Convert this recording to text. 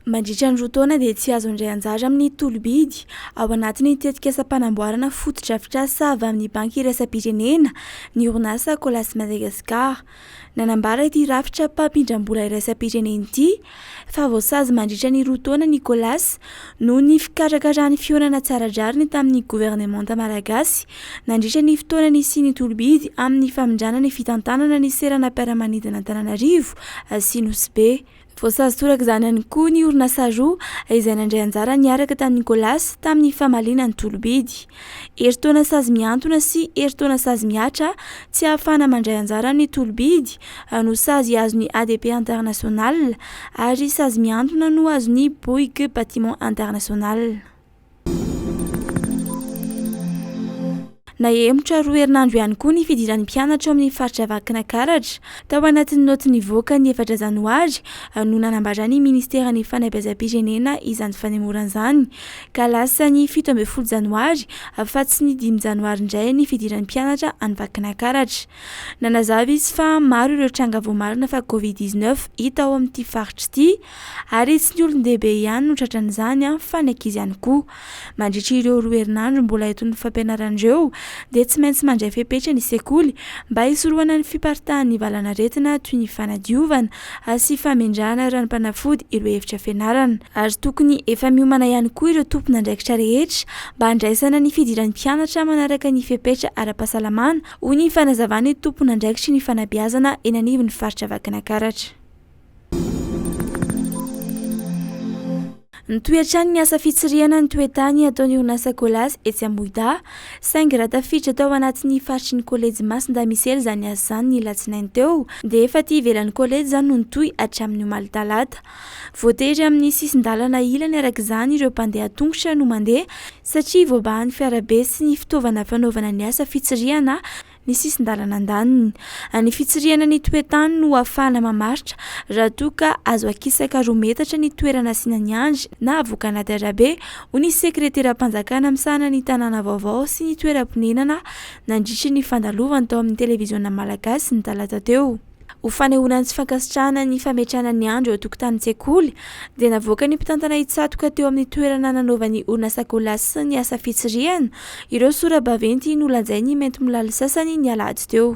Mandritra ny 2 taona dia tsy azo handray anjara amin'ny tolo-bidy ao anatin'ny tetikasam-panamboarana fotodrafitrasa avy amin'ny Banky iraisam-pirenena ny orinasa Colas Madagascar. Nanambara ity rafitra mpampindram-bola iraisam-pirenena ity fa voasazy mandritra ny 2 taona ny Colas noho ny fikarakarany fihaonana tsy ara-drariny tamin'ny governemanta malagasy nandritra ny fotoana nisian'ny tolo-bidy amin'ny famindrana ny fitantanana ny seranam-piaramanidina Antananarivo sy Nosy Be. Voasazy toraka izany ihany koa ny orinasa roa izay nandray anjara niaraka tamin'i Nicolas tamin'ny famaliana ny tolo-bidy. Herintaona sazy mihantona sy herintaona sazy mihatra tsy ahafahana mandray anjara amin'ny tolo-bidy no sazy azon'ny ADP International ary sazy mihantona no azon'ny Bouygues Bâtiment International. Nahemotra 2 herinandro ihany koa ny fidiran'ny mpianatra ao amin'ny faritra Vakinankaratra. Tao anatin'ny naoty nivoaka ny 4 janoary no nanambaran'ny ministeran'ny fanabeazam-pirenena izany fanemorana izany ka lasa ny 17 janoary fa tsy ny 5 janoary indray ny fidiran'ny mpianatra any Vakinankaratra. Nanazava izy fa maro ireo tranga voamarina fa Covid 19 hita ao amin'ity faritra ity Ary tsy ny olon-dehibe ihany no tratran'izany fa ny ankizy ihany koa. Mandritra ireo 2 herinandro mbola entin'ny fampianarana ireo dia tsy maintsy mandray fepetra ny sekoly mba hisorohana ny fiparitahan'ny valanaretina toy ny fanadiovana sy famendrahana ranom-panafody ireo efitra fianarana. Ary tokony efa miomana ihany koa ireo tompon'andraikitra rehetra mba handraisana ny fidiran'ny mpianatra manaraka ny fepetra ara-pahasalamana, hoy ny fanazavan'ny tompon'andraikitry ny fanabeazana eny anivon'ny faritra Vakinankaratra. Mitohy hatrany ny asa fitsirihana ny toe-tany ataon'ny orinasa Colas etsy Ambohidahy. Saingy raha tafiditra tao anatin'ny faritry ny kolejy Masindahy Misely izany asa izany ny alatsinainy teo dia efa aty ivelan'ny kolejy izany no nitohy hatramin'ny omaly talata. Voatery amin'ny sisin-dalana ilany araka izany ireo mpandeha an-tongotra no mandeha satria voabahan'ny fiarabe sy ny fitaovana fanaovana ny asa fitsirihana ny sisin-dalana andaniny. Ny fitsirihana ny toe-tany no ahafahana mamaritra raha toa ka azo akisaka 2 metatra ny toerana asiana ny andry na avoaka anaty arabe, hoy ny sekreteram-panjakana misahana ny tanàna vaovao sy ny toeram-ponenana nandritry ny fandalovany tao amin'ny televiziona malagasy ny talata teo. Ho fanehoana ny tsy fankasitrahana ny fametrahana ny andro eo an-tokotanin-tsekoly dia navoakan'ny mpitantana hitsatoka teo amin'ny toerana nanaovan'ny orinasa Colas ny asa fitsirihana ireo sora-baventy nolanjain'ny maintimolaly sasany ny alahady teo.